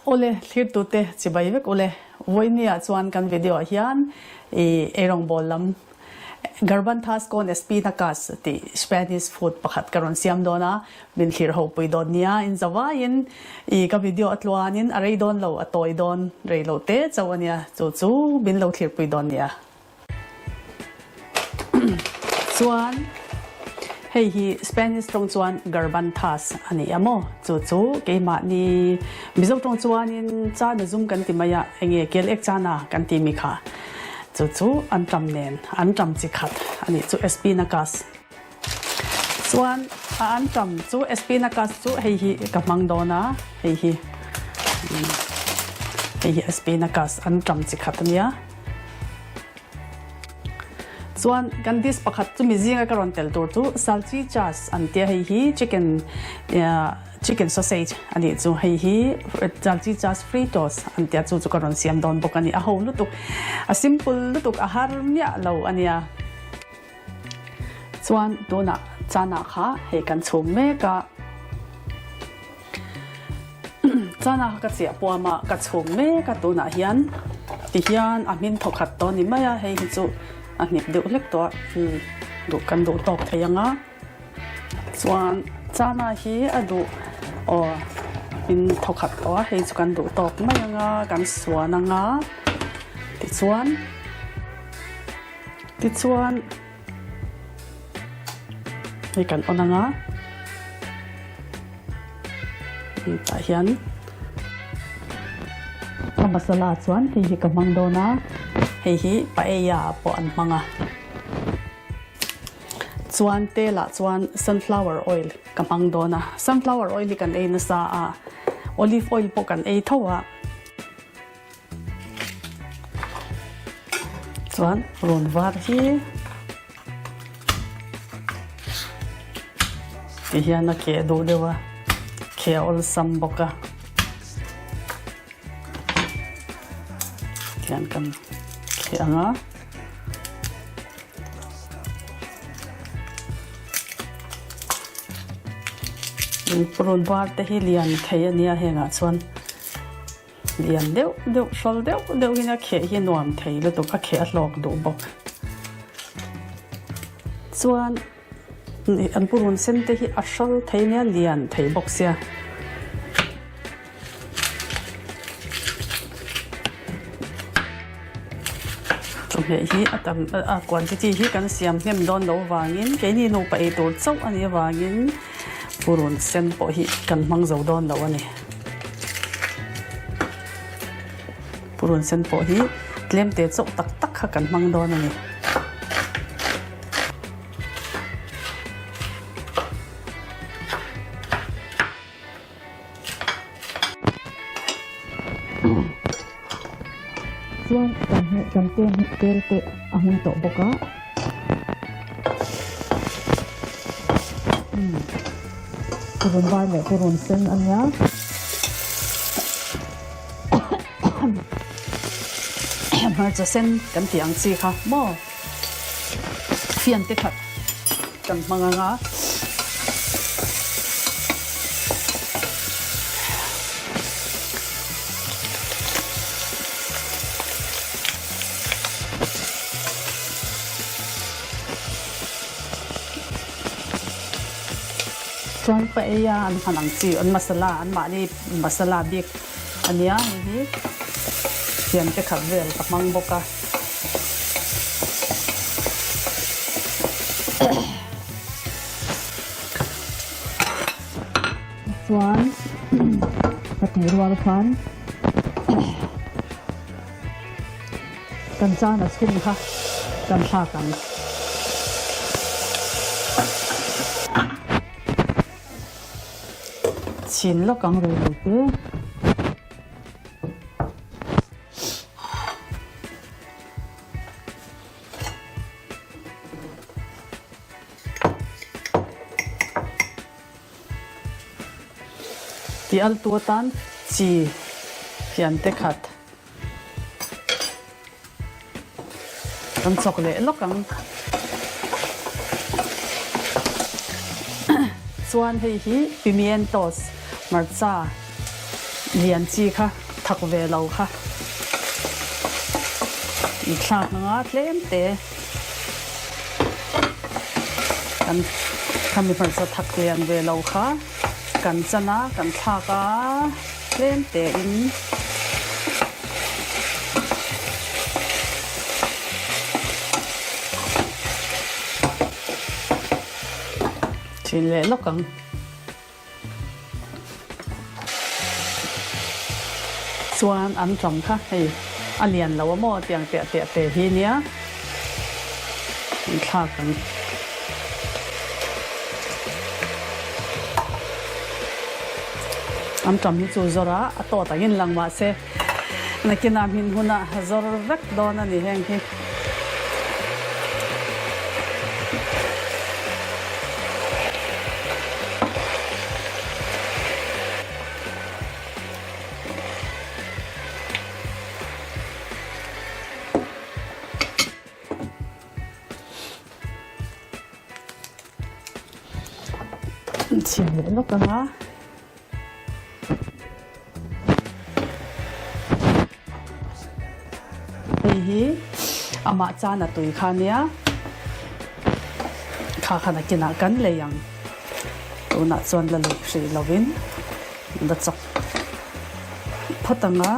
Awle, thlirtute chibai vek ule. Vawinia chuan kan video ah hian i eirawngbawl lam Garbanthas con espinacas tih Spanish food pakhat ka rawn siam dawn a, min thlir ho pui dawn nia. In zavaiin i ka video a tluanin a rei dawn lo, a tawi dawn rei lo te chauh a nia, chu chu min lo thlirpui dawn nia. Chuan hei hi Spanish tawng chuan Garbanthas a ni a maw? Chu chu keimahni Mizo tawng chuanin chana zum kan ti mai a, enge kel ek chana kan tih mi kha. Chu chu an tam nen an tam chi khat a nih chu Espinacas. Chuan a an tam chu Espinacas chu hei hi ka hmang dawn a, hei hi hei hi Espinacas an tam chi khat a nia. Chuan kan dish pakhat chumi zinga ka rawn tel tur chu salchichas an tia hei hi chicken chicken sausage a nih chu hei hi salchichas fritos an tia chu chu ka rawn siam dawn bawk a ni a ho lutuk a simple lutuk a har miah lo a nia. Chuan tunah chana kha hei kan chhum mek a. Chana kha ka chiah puam a, ka chhum mek a tunah hian tihian a hmin thaw khat tawh a ni mai a, hei hi chu a hnip deuh hlek tawh a, duh kan duh tawk thei ang a. Chuan chana hi a duh aw hmin thaw khat tawh a, hei chu kan duh tawk mai ang a, kan suan ang a, tichuan. Tichuan hei kan on anga tah hian a masala chuan hei hi ka hmang dawn a hei hi paella ah pawh an hmang a chuan tel ah chuan sunflower oil ka hmang dawn a sunflower oil hi kan ei nasa a olive oil pawh kan ei tho a. Chuan rawn var hi ti hian a keh duh deuh a keh a awlsam bawk a tihian kan keh ang a. Purun var te hi lian thei a nia hengah chuan. Lian deuh deuh hrawl deuh deuh in a kheh hi nuam thei lutuk a kheh a hlawk duh bawk. Chuan an purun sen te hi a hrawl thei nia lian thei bawk sia. Chawhmeh hi a tam a quantity hi kan siam hnem dawn loh vangin keini nupa ei tur chauh a nih avangin purun sen pawh hi kan hmang zo dawn lo a ni. Purun sen pawh hi tlem te chauh tak tak kha kan hmang dawn a ni. Chuan kan hmuh kan pen tel te a hmun tawh bawk a. Purun var leh purun sen a nia. Hmarcha sen kan tih ang chi kha maw fian te khat kan hmang ang a. Chuan pa ei a an hman ang chi an masala an mahni masala bik a nia hei hi thian te khat vel ka hmang bawk a. Chuan ka tih rual khan Kan chan a chhun kha kan thlak ang. Chhin lawk ang rei lo te. Ti al tu atan chi hian te khat. Kan chawk leh lawk ang. Chuan hei hi pimientos hmarcha. Lian chi kha thak ve lo kha i thlak anga tlem te kan khami hmarcha thak lian ve lo kha kan chan a kan thlak a tlem te in. Thin leh lawk ang. Chuan an ṭam kha hei a lian lo a maw tiang tiah tiah te hi nia an thlak ang. An ṭam hi chu zawr a a tawt angin lang mahse nakinah hmin hunah zawr vek dawn a ni heng hi. Chhim leh lawk ang a. Hei hi amah chan a tui kha nia kha kha nakinah kan lei ang tunah chuan la lei hrih lovin la chak phawt ang a.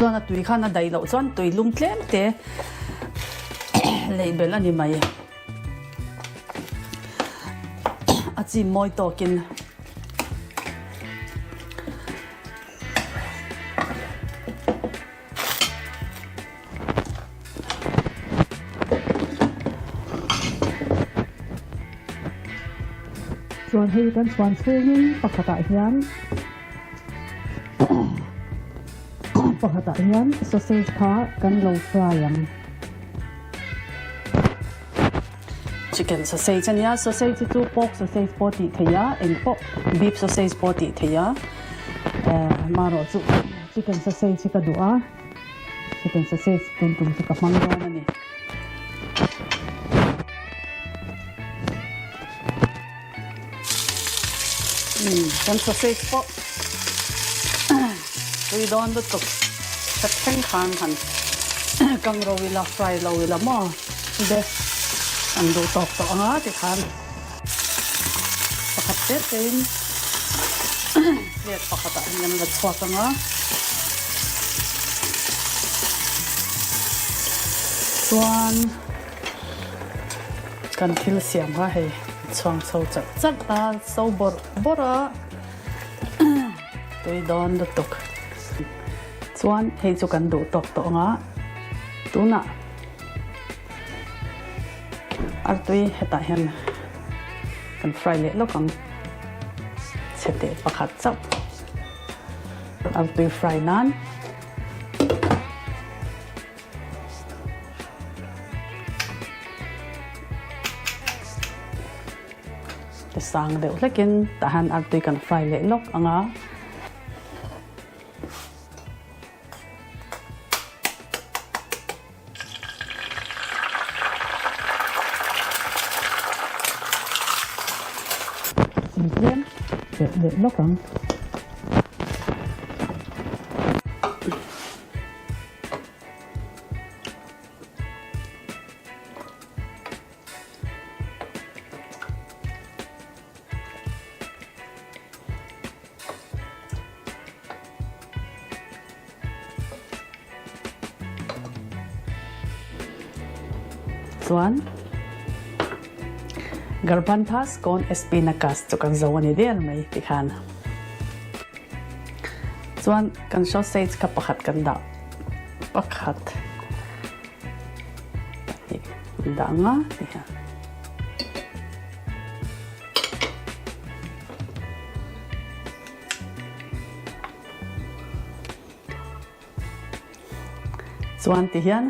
Chuan a tui khan a daih loh chuan tui lum tlem te lei belh a ni mai. A chim mawi tawkin. Chuan hei kan chhuan chhungin pakhatah hian pakhatah hian sausage kha kan lo fry ang. Chicken sausage a nia, sausage hi chu pork sausage pawh tih theih a, eng pawh beef sausage pawh tih theih a, marawh chu chicken sausage hi ka duh a, chicken sausage tun tum chu ka hmang dawn a ni. Kan sausage pawh tui dawn lutuk ka thleng khan han kang ro ila fry lo ila maw de an duh tawk tawh anga tikhan pakhat te te in plate pakhat ah hian an la chhuak anga chuan. Kan thil siam kha hei chhuang chho chak chak a, so bawrh bawrh a, tui dawn lutuk. Chuan hei chu kan duh tawk tawh ang a, tunah artui hetah hian kan fry leh lawk ang, chhe teh pakhat chauh artui fry nan. Ti sang deuh hlekin tah hian artui kan fry leh lawk ang a. Tlem leh leh lawk ang. Chuan Garbanthas con espinacas chu kan zo a ni der mai tikhan. Chuan kan sausage kha pakhat kan dah pakhat pahnih kan dah ang a ti hian. Chuan ti hian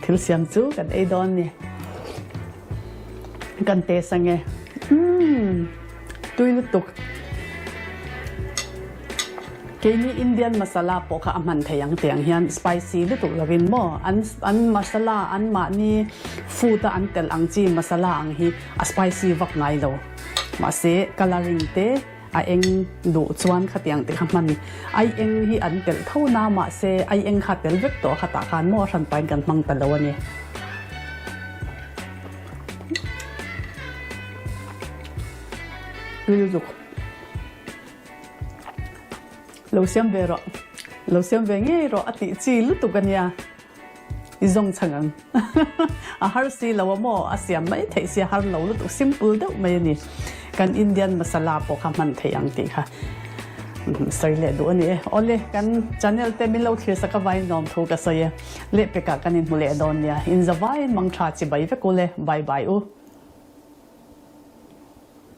thil siam chu kan ei dawn ni. Kan test ange. Umm tui lutuk. Keini Indian masala pawh kha a hman thei ang tiang hian spicy lutuk lovin maw an an masala an mahni food a an telh ang chi masala ang hi a spicy vak ngai lo. Mahse colouring te a eng duh chuan khatiang te kha hman ai eng hi an telh tho na mahse ai eng kha tel vek tawh khatah khan maw a hranpain kan hmang ta lo a ni. Rilruk. Lo siam ve rawh. Lo siam ve ngei rawh a tih chi lutuk a nia. I zawng chhang ang. A har si lo a maw? A siam mai theih si a har lo lutuk simple deuh mai a ni. Kan Indian masala pawh kha hman theih ang tih kha sawi leh duh a ni e. Awle, kan channel te min lo thlir sak avain nuam thu ka sawi e. Lehpekah kan inhmu leh dawn nia. Inzavaiin mangtha chibai vek u le. Bye bye u.